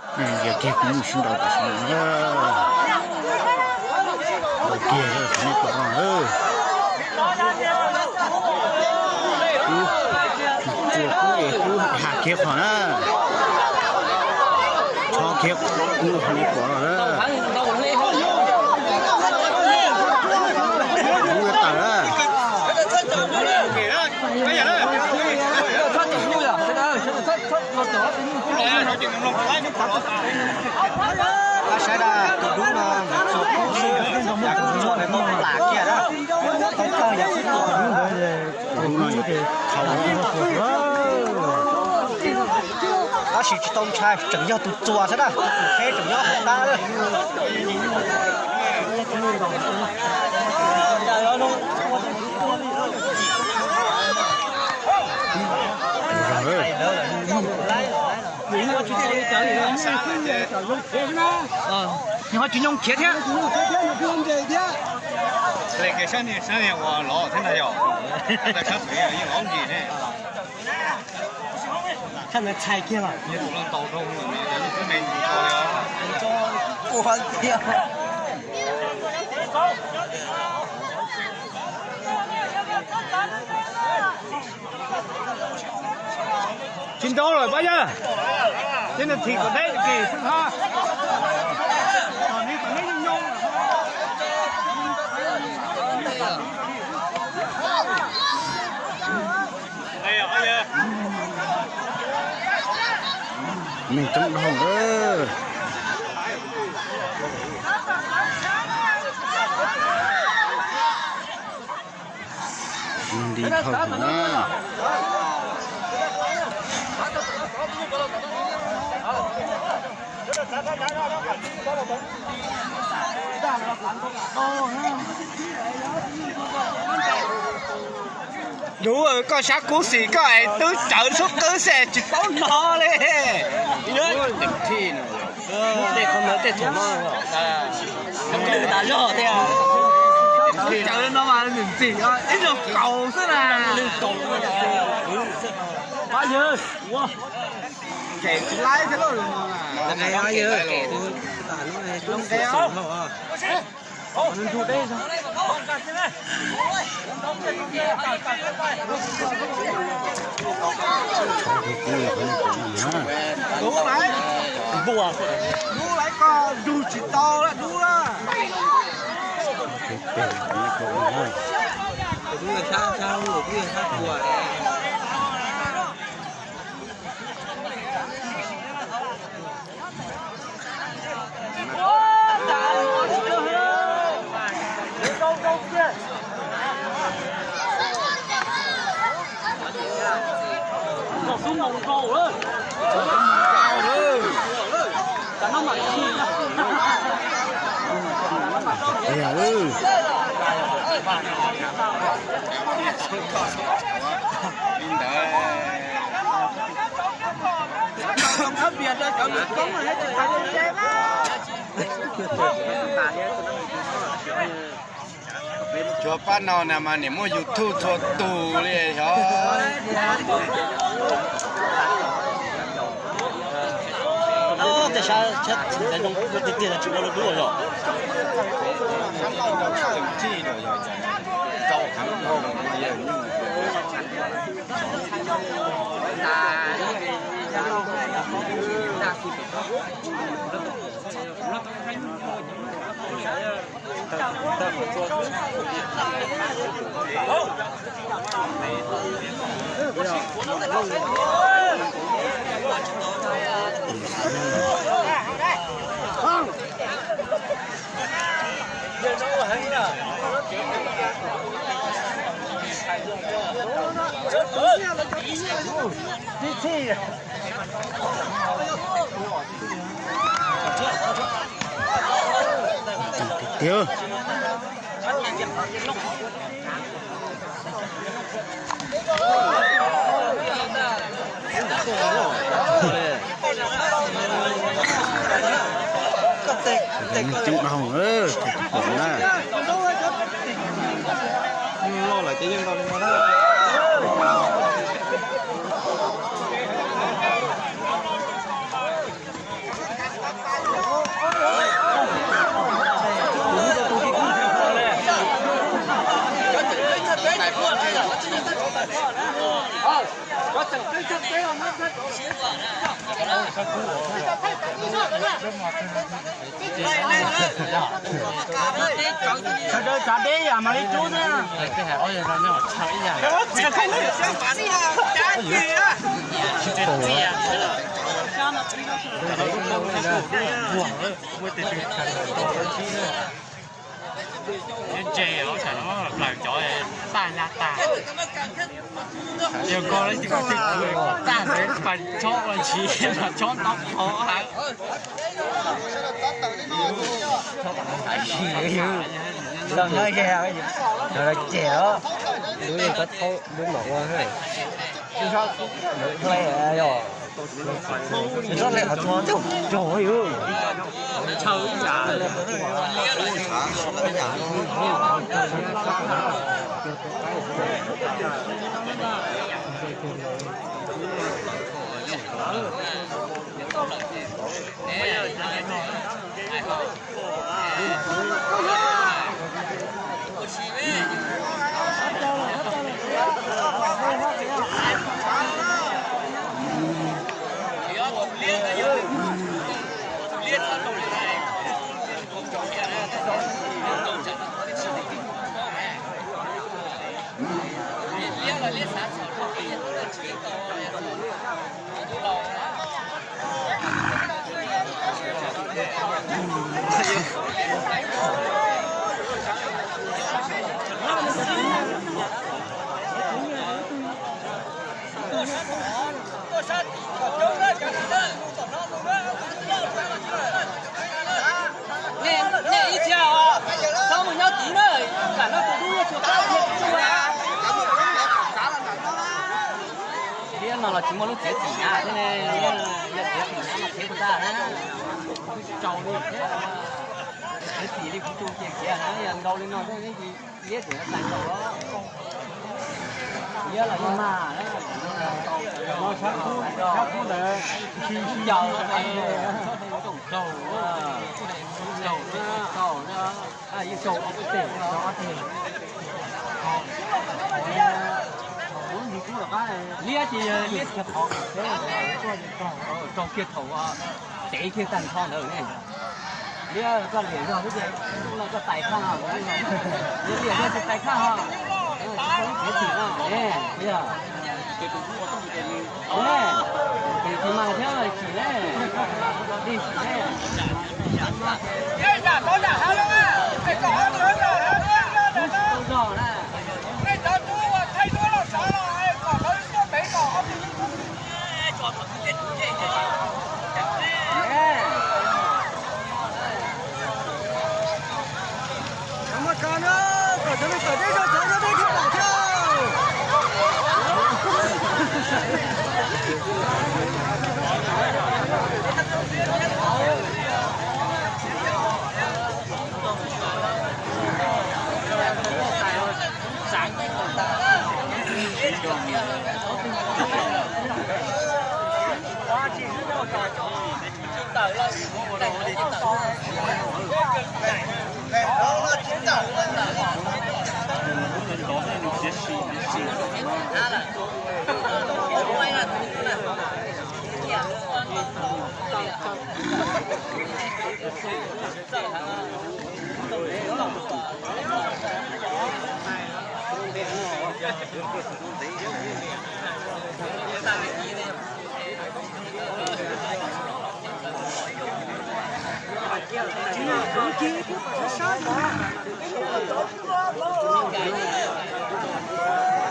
Yog kiag kuv mus sib nraus tam sim no na. Nraus kiag nej pom no. Kuv tsuas kuv es kuv has kiag qhov na. Tso kiag kuv qhov nej pom no na. Kuv yuav tawm na. Saib da, tus dub no txuas kub xwb, yam kuv txuas ntawd tau plam kiag na. Tau kawg yam kuv txuas. Tus dub no yog thau. Tab sis tsis tau ntshai, tseem yog tus txuas xwb na, tus qheb tseem nyob hauv qab. Nws ho tsis nyoo khiav thiab. Hle kiag sab niag uas lov thiab na yog, sab tseem yeej lov ntsis ne. Sab ntawd txhais kiag los. Ua tiag. Tsis nrau lawm pab yawg. Tib neeg thim kom deb kis xwb hab. Neeg coob dhau lawm. Nti dhau na. Dub, koj sab kub xim koj es twb tsawv xub qwb xwb tsis paub no li. Tej qhov ntawd tej thaum no tas zog thiab. Tsawv no mas nws ntxim ib zaug kaus xwb na. Pab yawg, ua, kem tsis laib thiab lauj. Zoo nqe os yawg. Dub laiv, dub laiv koj dub tsis tau lawm dub lawm. Tsuas pab no na mas niam muaj YouTube txhua tus li os. Tej sab tsis zoo tiag tiag tsis ua lub dub yog. Tiag. Coob dhau na. Sawv daws txav deb yam mam li rub xwb. Ntse os, tam no plaws cov paj hla tas. Yog koj tag ntawd pas chob ua ntsis mas chob ntaub qhov hab. Tau nyob ze, cem os. Lub yeej kab thaub lub mam ua, lub hlai yog, lub hlai qhov txog caug caug yus. Nej ib txhia os, txhob mus nyob tid na, kam noj tus dub yuav tsum qab thiaj tsuj. Liab no los tsis muaj lub txiav txim na, thiab ne, yog txiav txim na mas txiav puas tag na, kuj tsis tsaus li thiab. Txiav txim li kuv tus ces khiav na, yog ntau li no thiab liab tseem tag nrho. Liab los yeej mag na, no sab kub, sab kub ntawd, sib ncaus, kaum, kaum, kaum, yeej kaum ob peb teg, ob teg. Liab ces yog liab tsis qhov, raug kiag thaum tev kiag tag nrho ntawd ne. Liab koj liam zog xwb ces, no koj tais khaj, liam zog tsis tais khaj ho, tsis tau lub txiav txim no ne, yog. Ces tsis mag thiab tsim ne, tsis tsim ne. Tau zog na.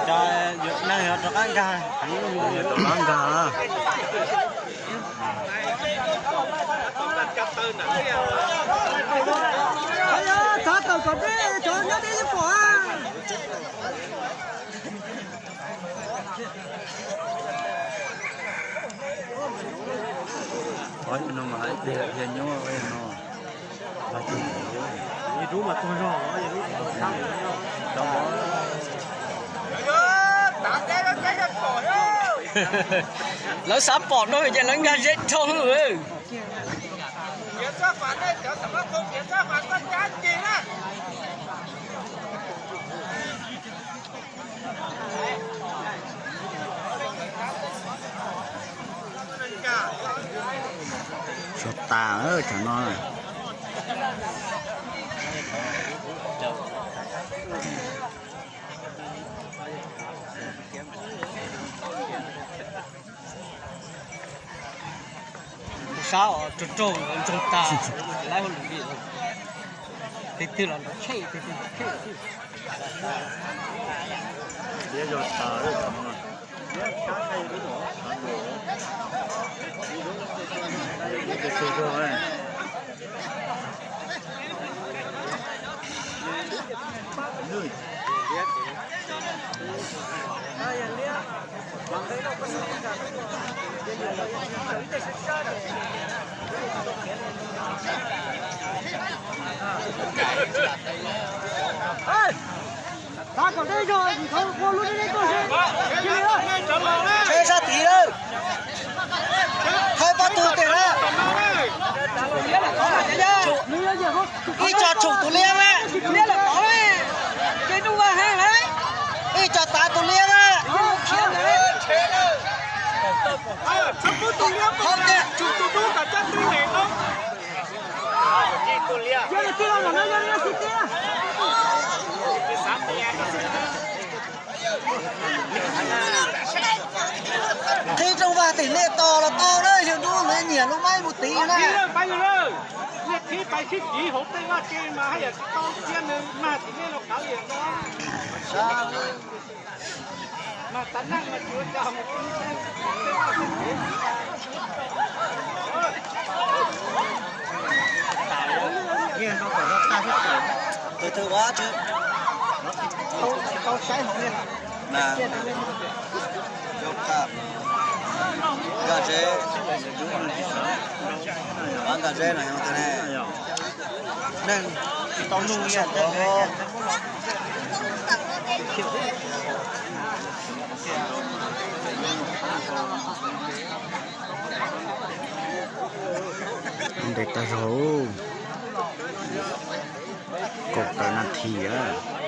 Cov neeg yuav rov qab nkag, rov qab nkag. Txhob tawm kom deb, cov nyob deb yeej pom. Qhov no mas hais tias yog nyob no, yus rub mas tuag zog, yus rub tsis tau sab li no. Lawv xav pom no ces lawv nkag ze dhau. Tsuag tas tsam no. Sab os, raug raug ntawd ntsoog tas, laib hauj lwm li. Tig twg los nrov tshej, tig twg nrov tshej. Sab tid lawm. Thawb pob tw tes na. Ib co tsum tus liab na. Ib co tav tus liab na. Hauv tias tsum tus dub kom coj twg lem no. Qhib rooj vag tim nej tos los tau na, yog dub lawv nyiam lub maib mus tid na. Tus twg ua tsi? Nkag tsev, nkag tsev no yog tag ne. Neeg tsis tau nug nyiaj ntawd. Ntes tag zog, kaum tawm nas this a.